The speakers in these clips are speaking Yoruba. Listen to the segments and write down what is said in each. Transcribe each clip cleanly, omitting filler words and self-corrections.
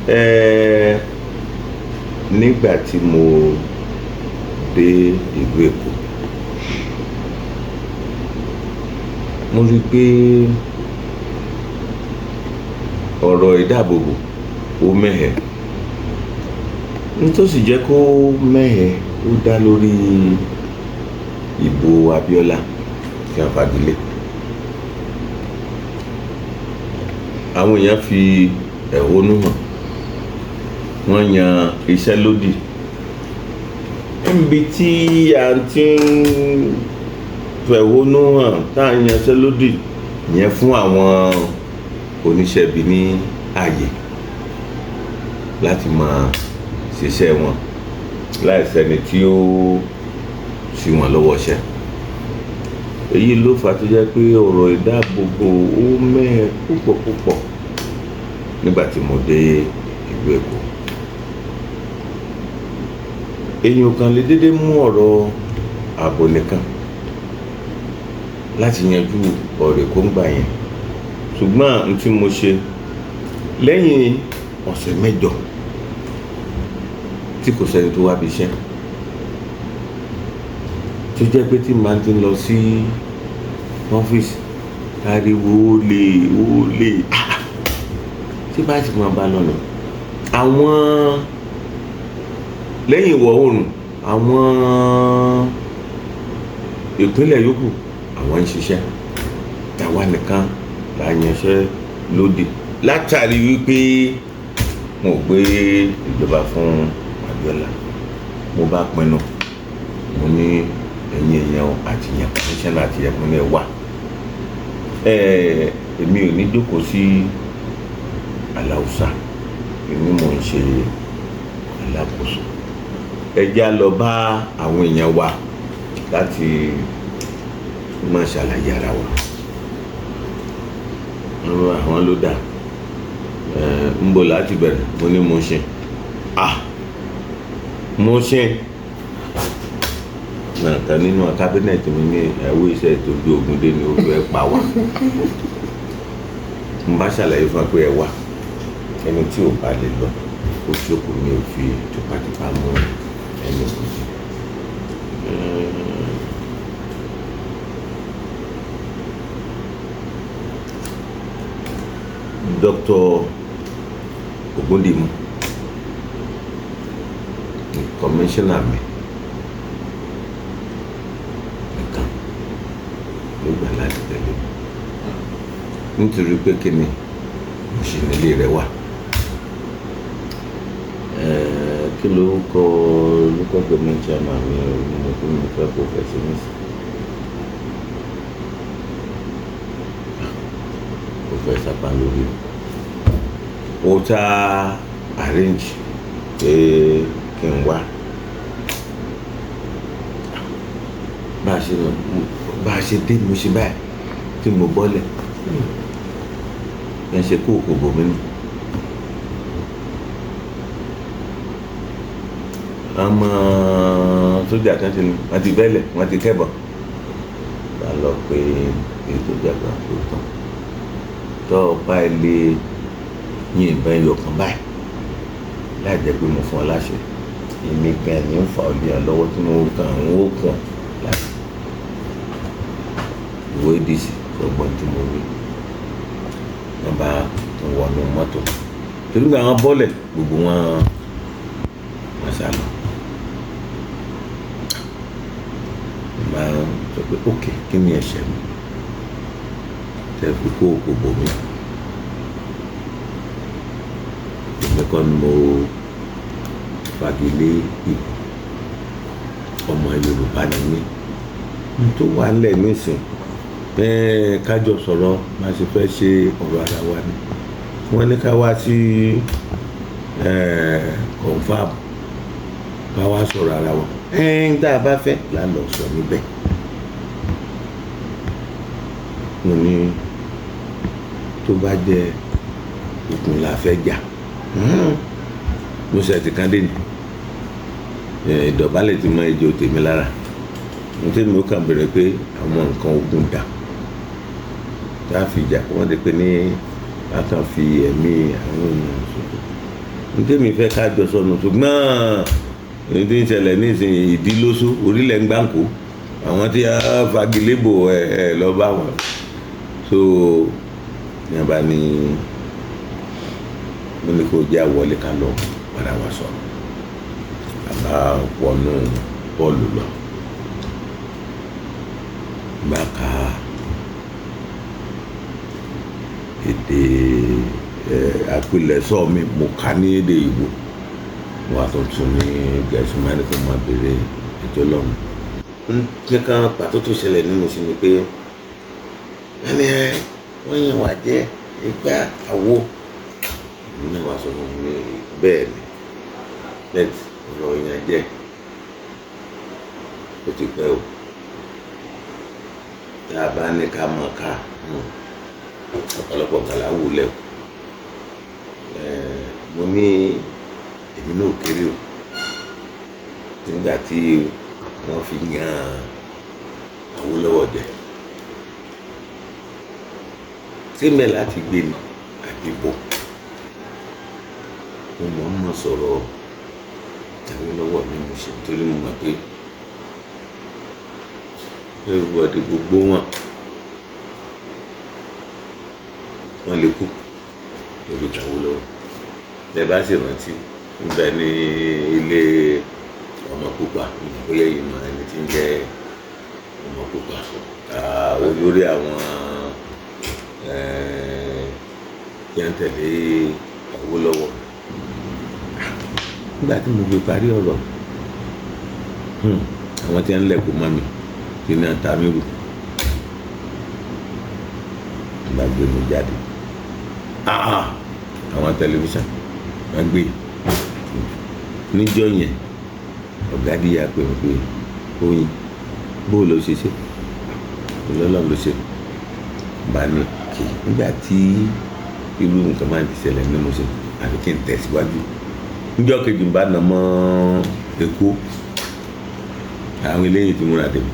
Ẹ nígbà tí mo dé ìlú Èkó, mo rí i pé ọ̀rọ̀ ìdáàbòbò ó mẹ́hẹ̀. N tó sì jẹ́ kó mẹ́hẹ̀, ó dá lórí ìbò Abíọ́lá tí a fagilé. Àwọn èèyàn fi ẹ̀hónú hàn, wọ́n yan iṣẹ́ lódì. Níbi tí a ti ń fẹ̀hónú hàn tá a yan iṣẹ́ lódì yẹn fún àwọn oníṣẹ́bí ní ààyè láti máa ṣiṣẹ́ wọn láì sẹ́ni tí ó ṣí wọn lọ́wọ́ iṣẹ́. Èyí ló fà á tó jẹ́ pé ọ̀rọ̀ ìdáàbòbò ó mẹ́hẹ̀ púpọ̀ púpọ̀ nígbà tí mo dé ìlú Èkó. Èèyàn kan lè dédé mú ọ̀rọ̀ ààbò nìkan láti yanjú ọ̀rọ̀ Èkó ńgbà yẹn. Ṣùgbọ́n ohun tí mo ṣe lẹ́yìn ọ̀sẹ̀ mẹ́jọ tí kò sẹ́ni tó wá bí iṣẹ́, tó jẹ́ pé tí màá ti lọ sí ọ́fíìsì, ariwo olè, olè, tí bá ti máa bá lọ́nà. Àwọn lẹ́yìn ìwọ̀ oòrùn, àwọn ìpínlẹ̀ yòókù àwọn ń ṣiṣẹ́, tàwa nìkan là ń yanṣẹ́ lódì. Látàrí wípé mo gbé ìjọba fún Abíọ́lá, mo bá pinnu, mo ní ẹ̀yin èèyàn àti ìyẹn kọmíṣánná àti ìyẹn mo ní ẹ wá. Èmi ò ní jókòó sí Aláùsá, èmi mò ń ṣe alákòóso. Ẹ já lọ bá àwọn èèyàn wa láti máa ṣàlàyé ara wa. Àwọn ló dà. Ń bo láti bẹ̀rẹ̀, mo ní Mushin. Ah! Mushin. Nǹkan nínú kábínẹ̀tì mi ní ẹ̀wọ́ iṣẹ́ ìtọ́jú ogun dé ni ó fẹ́ pa wá. Mo bá ṣàlàyé fún wa pé ẹ wá. Ẹni tí ò bá lè lọ, ó jókòó, mi ò fi tipátipá mú ẹni kejì. Dr. Ogundimu, kọmíṣánná mi nìkan ló gbà láti tẹ̀lé mi. Nítorí pé kí ni mo ṣì nílé rẹ̀ wà. Kí ló kọ local government chairman mi ò mọ̀ pé mo fẹ́ kó fẹ́ sí mi sí. Ó fẹ́ sápá lórí. Ó ta arrange pé kí n wá. Bá a ṣe lọ, bá a ṣe dé, mo ṣe báyìí tí mo bọ́lẹ̀. Ẹ ṣe kó òkò bò mí nù. Ọmọ sójà kan ti ní, wọ́n ti bẹ́lẹ̀, wọ́n ti kẹ́bọ̀. Bá lọ pé èyí tó jẹ́ kan tó tán. Tọ́ ọ bá ilé yín ìbọn ẹyọ kan báyìí, láì jẹ́ pé mo fún ọ láṣẹ. Èmi gan ni ń fa olè lọ́wọ́ tí mo kàn ń wó kàn láti ìwé ADC sọgbọ́n tí mo wí. Wọ́n bá wọnú mọ́tò. Torí pé àwọn bọ́lẹ̀ gbogbo wọn wọ́n sá lọ. Mo máa ń sọ pé ókè, kí ni ẹ̀ṣẹ̀ mi? Tẹ́ fi kó òkò bò mí. Èmi kọ́ ni mo fagilé ìbò. Ọmọ Yorùbá ni mí. Ohun tó wà nílẹ̀ nísìn, ká jọ sọ̀rọ̀ má ṣe fẹ́ ṣe ọ̀rọ̀ ara wa ni. Wọ́n ní ká wá sí confab, ká wá sọ̀rọ̀ ara wa. Tí a bá fẹ́ là lọ sọ níbẹ̀. Mo ní tó bá jẹ́ ogun la fẹ́ jà. Mo ṣe ti kan dé ni. Ìdọ̀bálẹ̀ ti mọ ejò tèmi lára. Ohun tí mo kàn bẹ̀rẹ̀ pé àwọn nǹkan ogun dà. Tá a fi jà, wọ́n ti pè ní a kàn fi ẹ̀mí àwọn èèyàn ṣòfò. Ní tèmi fẹ́ ká jọ sọnù, ṣùgbọ́n èyí tí ń ṣẹlẹ̀ nísìnyí, ìdílóṣó orílẹ̀ ń gbàǹkó, àwọn tí a fagilébò ẹ ẹ lọ bá wọn. So ní a bá ní, mo ní kó jẹ́ àwọlé ká lọ padà wá sọ̀rọ̀. Àbá wọnú bọ́ọ̀lù lọ, bá ka èdè ẹ àpilẹ̀sọ mi, mo kà ní èdè Ìgbò, mo wá tuntun ní Gẹ̀ẹ́sì, máa ní kó máa béèrè ẹjọ́ lọ́hùn. Nǹkan pàtó tó ṣẹlẹ̀ nínú sí ni pé ẹni ẹ wọ́n yàn wá jẹ́ ìgbà àwo ní wàá sọ fún mi bẹ́ẹ̀ ni bẹ́ẹ̀ ọ̀rọ̀ yẹn jẹ́ ó ti pẹ́ o. Tá a bá ní ká mọ̀ ká ọ̀pọ̀lọpọ̀ nǹkan là wù lẹ̀ o. Mo ní èmi náà kéré o nígbà tí wọ́n fi yan Awólọ́wọ̀ jẹ síbẹ̀ láti gbé mi àdìbò. Mo mọ̀ ọ́n mọ̀ sọ̀rọ̀ Awólọ́wọ̀ ní mo ṣe, torí mo mọ̀ pé everybody, gbogbo wọn, wọ́n lè kú lórí Awólọ́wọ̀. Bẹ́ẹ̀ bá sì rántí níbẹ̀ ní ilé ọmọ pupa, bóyá yìí mọ ẹni tí ń jẹ́ ọmọ pupa, olórí àwọn tí wọ́n tẹ̀lé Awólọ́wọ̀. Nígbà tí mo fi parí ọ̀rọ̀, àwọn tí wọ́n ń lẹ̀kọ́ mọ́ mi kí ni ta mí rù bá gbé mi jáde, àwọn tẹlifíṣàn wọ́n gbé níjọ́ yẹn. Ọ̀gá díyà pé mi pé oyin bó ló ṣe ṣe ọlọ́run ló ṣe bá ní kí nígbà tí irú nǹkan máa ń ti ṣẹlẹ̀ ní mo ṣe àfi kí n tẹ̀síwájú. Níjọ́ kejì ń bá nà mọ́ Èkó, àwọn eléyìí ti múra dèmi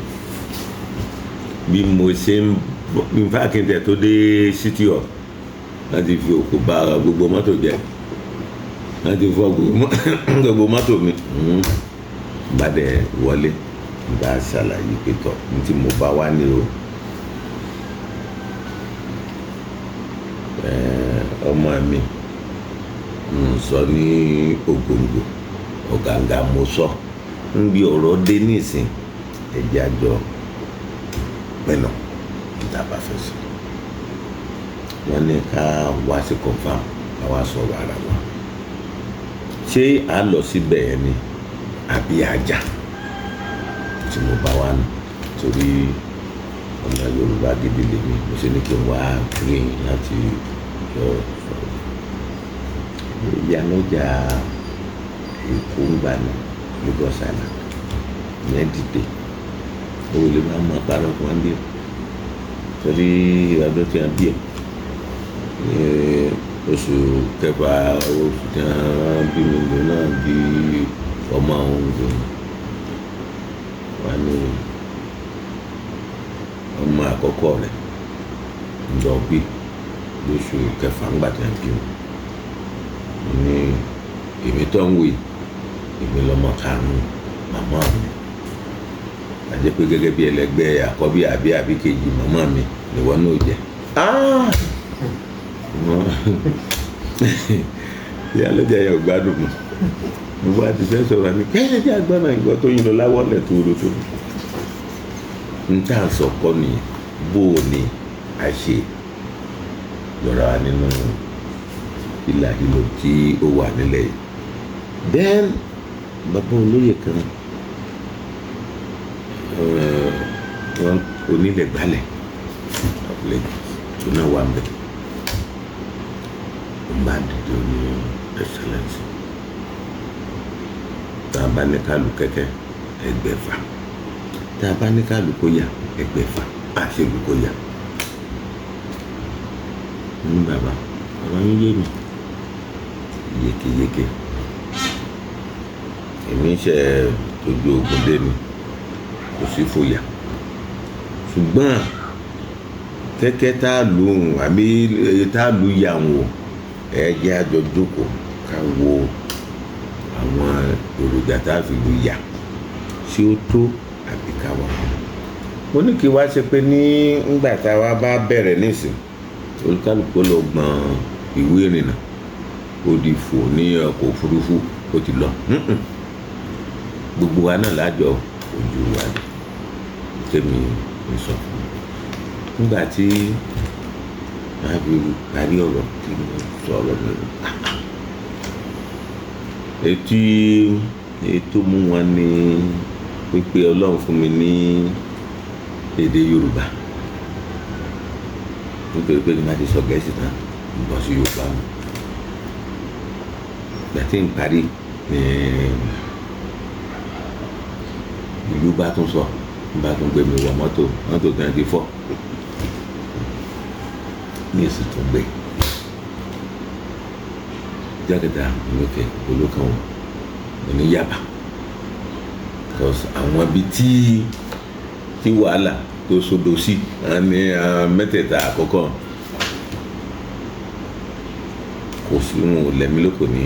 bí mo ṣe ń bọ̀. Nfa kí n tẹ̀ tó dé City Hall, láti fi òkú bà gbogbo mọ́tò jẹ́, láti fọ́ gbogbo mọ́tò mi. Bá dẹ̀ wọlé, bá ṣàlàyé pé tọ̀ ní tí mo bá wá ní o. Ọmọ mi ń sọ ní Ògòǹgò, ọ̀gàǹgà mo sọ ń bí ọ̀rọ̀ dé nísìn, ẹ̀jẹ̀ àjọ pinnu níta bá fẹ́ sọ. Wọ́n ní ká wá sí confam, ká wá sọ̀rọ̀ ara wa. Ṣé a lọ síbẹ̀ yẹn ni àbí ajá tí mo bá wá nù? Torí ọmọ Yorùbá gidi lèmi, mo ṣe ní kí n wá rìn láti jọ sọ̀rọ̀. Ìyálọ́jà Èkó ń gbà ní Lagos Island ìyẹn dìde. Owó lè máa mọ parọ́ fún wọn bí torí ọdún tí wọ́n bí ẹ̀ ní oṣù kẹfà, oṣù tí wọ́n bí mi lò náà bí ọmọ òun lò wà ní ọmọ àkọ́kọ́ rẹ̀ lọ bí lóṣù kẹfà ńgbà tí wọ́n bí mi ní. Èmi tó ń wí, èmi lọmọ karùn-ún màmá mi, àjẹ́ pé gẹ́gẹ́ bí ẹlẹgbẹ́ àkọ́bí àbí kejì màmá mi nìwọ náà jẹ́. Ìyá lọ́jà yẹn ò gbádùn mọ́. Mo bá ti fẹ́ sọ̀rọ̀ mi kẹ́hìn tí agbára ìgbọ́ tó yin lọ láwọ́lẹ̀ tó ro tó n tá à ń sọ kọ́ nìyẹn. Bó o ní a ṣe lọ́ra wa nínú ìlà ìlò tí ó wà nílẹ̀ yìí. Then bàbá olóyè kan, wọn onílẹ̀ gbalẹ̀ ọ̀lẹ́ tó náà wà mbẹ̀, ó bá dìde ní excellence. Tá a bá ní ká lu kẹ́kẹ́ ẹgbẹ̀fà, tá a bá ní ká lu kó yá ẹgbẹ̀fà, á ṣe lu kó yá. Ní bàbá, ọ̀rọ̀ yín yé mi yékéyéké. Èmi ṣe tójú ogun dé ni, kò sí fòyà, ṣùgbọ́n kẹ́kẹ́ tá a lù ú àbí tá a lù yà wò, ẹ jẹ́ àjọ jókòó Ká wo àwọn èròjà tá a fi lu yà, ṣé ó tó àbí ká wà. Mo ní kí wá ṣe pé ní ìgbà tá a wá bá bẹ̀rẹ̀ nísìn, olúkálùkù lọ gbọn ìwé ìrìnnà, ó di fò ní ọkọ̀ òfurufú, ó ti lọ. Gbogbo wa náà lájọ ojú wa ni. Tèmi ń sọ fún un. Nígbà tí màá fi parí ọ̀rọ̀ tí mo sọ̀rọ̀ mi, etí ètò mú wọn ní wípé Ọlọ́run fún mi ní èdè Yorùbá. Nítorí pé ní màá ti sọ Gẹ̀ẹ́sì tán, mo bọ́ sí Yorùbá mi. Ìgbà tí ń parí ní ìlú bá tún sọ, bá tún gbé mi wọ mọ́tò, mọ́tò 24. Ní èsì tún gbé. Jákèjá lókè olókan wọn, mo ní Yaba. Because àwọn ibi tí wàhálà tó sódò sí, ní mẹ́tẹ̀ẹ̀ta àkọ́kọ́ kò sí wọn ò lẹ́mí lóko ní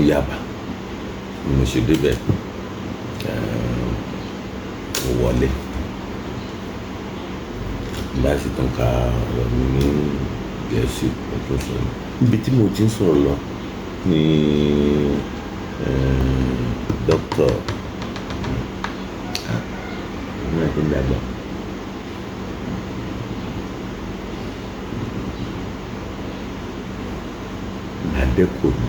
Yaba. Mo ṣe débẹ̀, mo wọlé. Bá sì tún ka ọ̀rọ̀ mi ní Gẹ̀ẹ́sì, mo tún sọ. Níbi tí mo ti ń sọ̀rọ̀ lọ ní Dr. Àwọn náà ti ń dàgbà. Adékòní.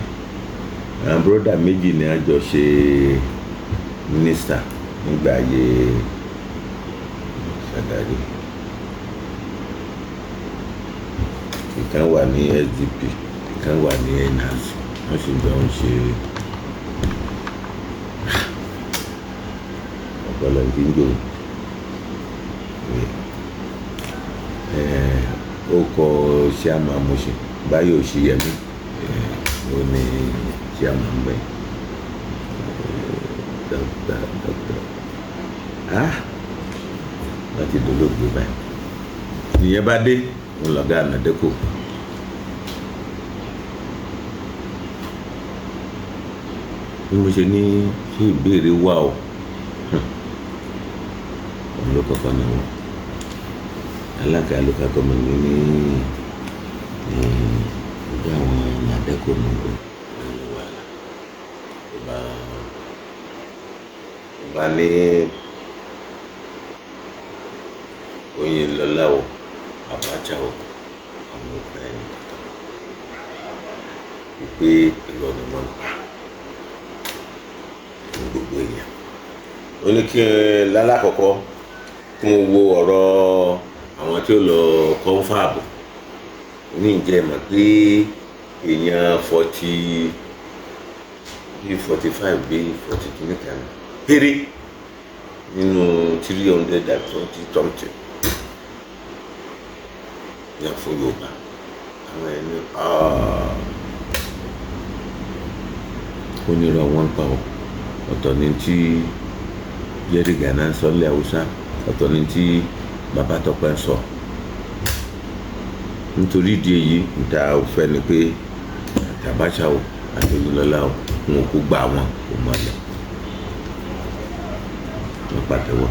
Àwọn brother méjì ni a jọ ṣe minister nígbà ayé Shagari. Ìkan wà ní SDP, ìkan wà ní NRC. Wọ́n sì jọ ń ṣe ọ̀pọ̀lọpọ̀ tí ń jò. Ó kọ Chairman Mushin, Báyọ̀ Òṣìyẹmí, ó ní Chairman bẹ́ẹ̀. Doctor. Wọ́n ti dolóògbé báyìí. Ìyẹn bá dé, òun lọ̀gá Nàdẹ́kò. Bí mo ṣe ní ṣé ìbéèrè wà o. Òun ló kọ́kọ́ náà wọ̀. Alága local government ní ọjọ́ àwọn Nàdẹ́kò mú un. Bá ní Oyinlọ́lá o, Abacha o, àwọn òfin ẹni kankan. Wípé irọ́ ni wọ́n ń pa fún gbogbo èèyàn. Ó ní kí n lálákọ̀ọ́kọ́ kí mo wo ọ̀rọ̀ àwọn tí ó lọ kọ́nfàbù. Ní ìjẹ́ mọ̀ pé èèyàn 40 bí 45 bí 42 nìkan péré nínú 320 something ní àfún Yorùbá. Àwọn ẹni ó ní irọ́ wọn pa ọ́. Ọ̀tọ̀ ni tí Jerry Gana ń sọ nílẹ̀ Haúsá, ọ̀tọ̀ ni tí Bàbá Tọ́pẹ́ ń sọ. Nítorí ìdí èyí, níta ò fẹ́ ni pé àti Abacha o àti Oyinlọ́lá o, wọn kò gbà wọn kò mọ̀ lọ. Wọ́n pàtẹ́wọ́.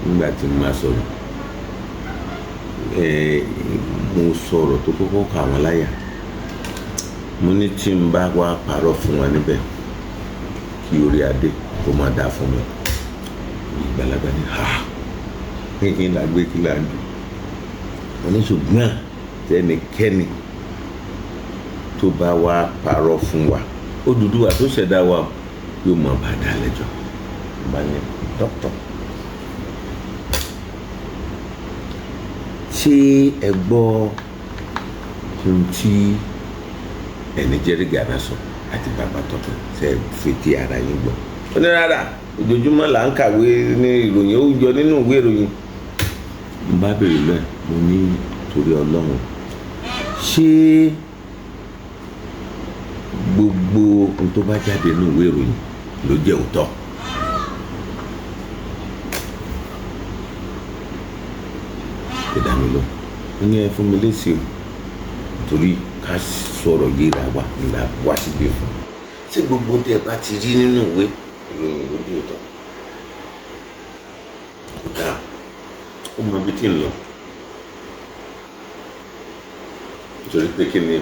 Nígbà tí mo máa sọ̀rọ̀, mo sọ̀rọ̀ tó kọ́kọ́ kà wọ́n láyà. Mo ní tí n bá wá parọ́ fún wọn níbẹ̀ kí orí adé kó máa dà fún mi. Ìgbàlagbà ní, ha! Kí n là gbé kí là ń dùn. Mo ní ṣùgbọ́n tẹnikẹ́ni tó bá wá parọ́ fún wa, Odùduwà tó ṣẹ̀dá wa yóò mọ̀ bá dá lẹ́jọ́. Mo bá ní dókítà, ṣé ẹ gbọ́ ohun tí ẹni Jerry Gana sọ àti Bàbá Tọ́pẹ́ ṣe fetí ara yín gbọ́? Ó ní rárá, ojoojúmọ́ là ń kàwé ní ìròyìn, ó yọ nínú ìwé ìròyìn. Mo bá béèrè lọ́ẹ̀, mo ní torí Ọlọ́run, ṣé gbogbo ohun tó bá jáde nínú ìwé ìròyìn ló jẹ́ òótọ́? Kò dá mi lóhùn. Ó ní ẹ fún mi lésì o, torí Ká sọ̀rọ̀ yéra wa ńlá wá síbí fún. Ṣé gbogbo tẹ́ ẹ bá ti rí nínú ìwé ìròyìn lójú ìtàn kò dáa? Ó mọ ibi tí ń lọ, nítorí pé kí ni,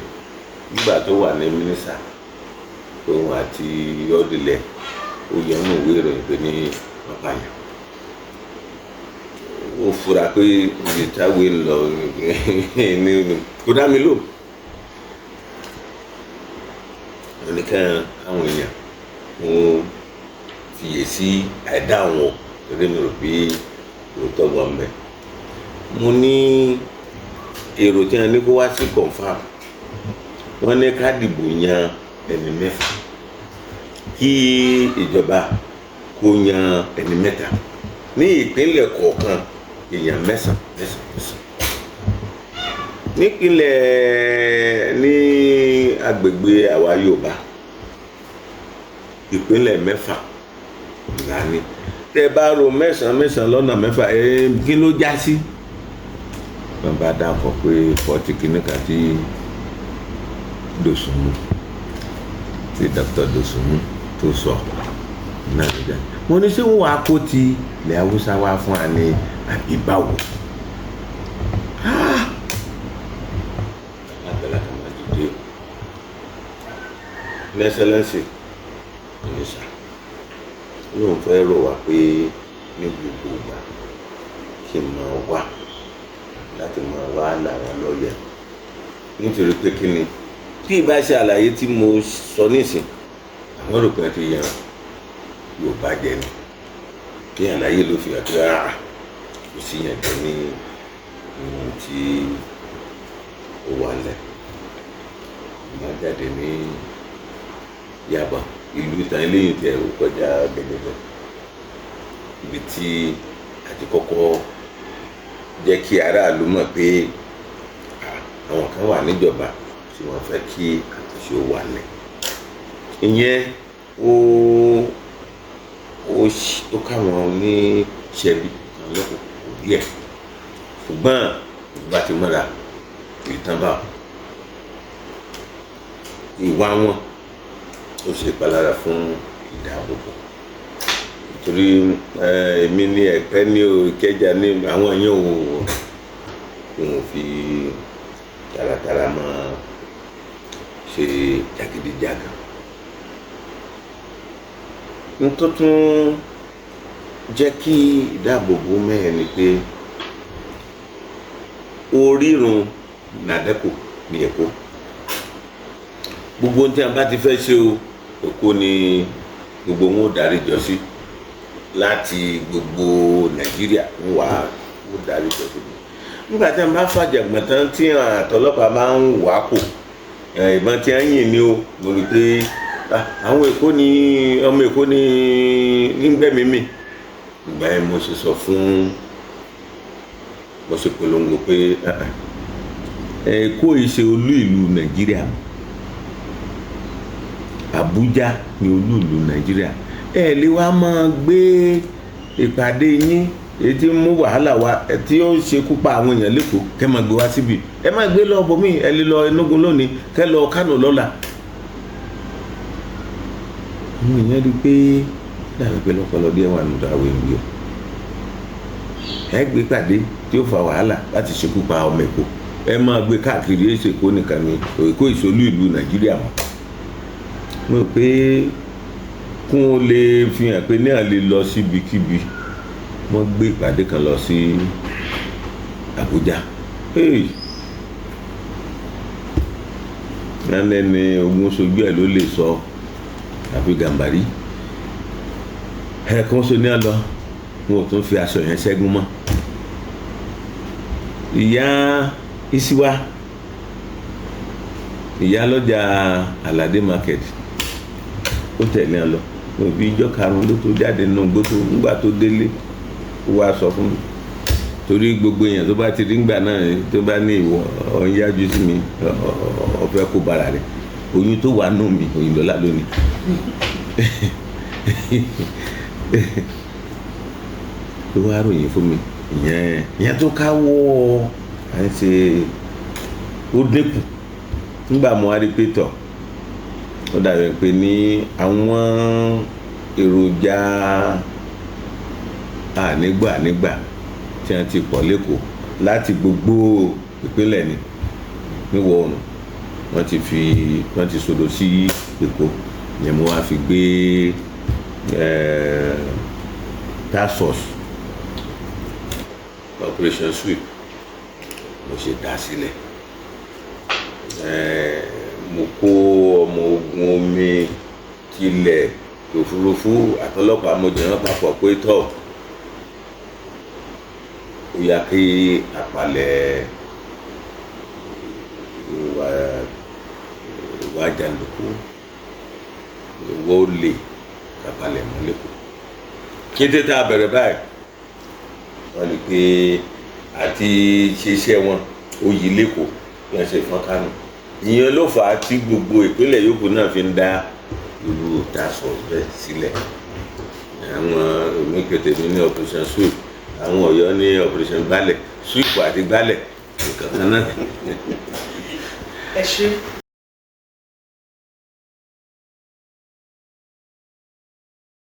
nígbà tó wà ní mínísítà, òun àti ọdìlẹ, ó yọ nínú ìwé ìròyìn pé ní wọ́n pààyàn. Ó fura pé ibi táwé ń lọ ní kò dá mi lò. Oníkan àwọn èèyàn wọn fiyè sí àìdá wọn, torí mi rò pé òótọ́ wà mẹ́. Mo ní èrò tí wọn ní kó wá sí confam. Wọ́n ní ká dìbò yan ẹni 6, kí ìjọba kó yan ẹni 3 ní ìpínlẹ̀ kọ̀ọ̀kan, èèyàn 9 9 9 nípínlẹ̀. Ní agbègbè àwa Yorùbá, ìpínlẹ̀ 6 là ní. Tẹ́ bá ro 9 9 lọ́nà 6, ẹ kí ló já sí? Wọ́n bá dákọ̀ pé 40 kìíní kan tí Dòsùnmú, tí Dr. Dòsùnmú tó sọ náà ló jáde. Mo ní ṣé wọ́n wàá kó ti ilẹ̀ Haúsá wá fún wa ní àbí báwo? Àgbàlagbà máa dìde ní Excellency mínísà, lóun fẹ́ rọ̀ wá pé ní gbogbo ìgbà kí n máa wá láti máa wá làwọn lọ́yẹ̀, nítorí pé kí ni, tí ìbá ṣe àlàyé tí mo sọ nísìn, àwọn rò pé ti yan Yorùbá jẹ ni. Kí àlàyé ló fi hàn pé kò sí yàn jẹ ní ohun tí ó wà lẹ̀. Má jáde ní Yaba, ìlú ìtàn eléyìí tẹ̀ ó kọjá gbẹgbẹgbẹ, ibi tí àti kọ́kọ́ jẹ́ kí aráàlú mọ̀ pé àwọn kan wà níjọba tí wọ́n fẹ́ kí àtúnṣe ó wà lẹ̀. Ìyẹn ó káwọn ní ṣẹbi kan lọ́kùnkùn díẹ̀, ṣùgbọ́n ìgbà tí mọ́ra ìtàn bá ìwà wọn, ó ṣe ìpalára fún ìdáàbòbò, nítorí èmi ní Ẹ̀pẹ́ ní o, Ìkẹjà ní àwọn èèyàn ò fi taratara máa ṣe jàgídíjàgan. N tó tún jẹ́ kí ìdáàbòbò mẹ́ẹ̀ ni pé orírun NADECO ní Èkó. Gbogbo ohun tí a bá ti fẹ́ ṣe o, Èkó ni gbogbo wọn ò darí jọ sí láti gbogbo Nàìjíríà ń wà ó darí jọ sí. Nígbà tí a bá fàjàgbọ̀n tán, tí àtọlọ́pàá máa ń wà kò ìbọn tí a ń yìn ni o, mo rí i pé àwọn Èkó ni ọmọ Èkó ni nígbẹ̀mí mi. Ìgbà yẹn mo ṣe sọ fún, mo ṣe polongo pé Èkó yìí ṣe olú ìlú Nàìjíríà, Àbújá ni olú ìlú Nàìjíríà. Ẹ lè wá máa gbé ìpàdé yín èyí tí ń mú wàhálà wá, tí ó ṣekú pa àwọn èèyàn lẹ́kọ̀ọ́, kẹ́ máa gbé wá síbi, ẹ máa gbé lọ bòmí. Ẹ lè lọ Enugu lónìí, kẹ́ lọ Kánò lọ́la. Àwọn èèyàn rí i pé dàbí pé lọ́pọ̀lọpọ̀ díẹ̀ wà nínú àwọn ènìyàn. Ẹ gbé pàdé tí ó fa wàhálà láti ṣekú pa ọmọ Èkó, ẹ máa gbé káàkiri. Èsì Èkó nìkan ni Èkó ìṣolú ìlú Nàìjíríà mọ́. Mo rò pé kún ó lè fi hàn pé ní à lè lọ síbikíbi. Wọ́n gbé ìpàdé kan lọ sí Àbújá. Lálẹ́ ni ogun sojú ẹ̀ ló lè sọ àfi Gàmbàrí ẹ̀ẹ̀kan so ní àlọ́, wọn ò tún fi aṣọ yẹn ṣẹ́gun mọ́. Ìyá Isiwa, ìyá lọ́jà Aládé market, ó tẹ̀lé ọ lọ. Mo fi ijọ́ karùn-ún ló tó jáde nínú gbótó. Ńgbà tó délé, ó wá sọ fún mi, torí gbogbo èèyàn tó bá ti rí ńgbà náà, tó bá ní ìwọ ọ̀n yájú sí mi, ọ̀fẹ́ kó bara rẹ̀, oyún tó wà nù mí, oyún lọ́la lónìí ló wá ròyìn fún mi. Ìyẹn tó káwọ́ à ń ṣe, ó dínkù. Nígbà mo wá rí pé tọ̀, ó dàbí pé ní àwọn èròjà ànígbà nígbà tí wọ́n ti pọ̀ l'Ékòó láti gbogbo ìpínlẹ̀ ni níwọ̀ oòrùn, wọ́n ti sodo sí Èkó ni mo wá fi gbé task force Operation Sweep, mo ṣe dá sílẹ̀. Mo kó ọmọ ogun omi, tilẹ̀, òfurufú àtọlọ́pàá, mo jẹ́ wọn papọ̀ pé tọ̀, ó yá kí àpàlẹ̀ ìwà jàǹdùkú, ìwà olè, àpàlẹ̀ mọ́ l'Ékòó. Kété tá a bẹ̀rẹ̀ báyìí, wọ́n lè pé àti ṣiṣẹ́ wọn ó yí l'Ékòó bí wọ́n ṣe fọ́n kánú. Ìyẹn ló fà á tí gbogbo ìpínlẹ̀ yòókù náà fi ń dá irú task force bẹ́ẹ̀ sílẹ̀. Àwọn oníkété mi ní Operation Sweep, àwọn Ọ̀yọ́ ní Operation Gbálẹ̀. Sweep àti gbálẹ̀, nǹkan kan náà. Ẹ ṣé.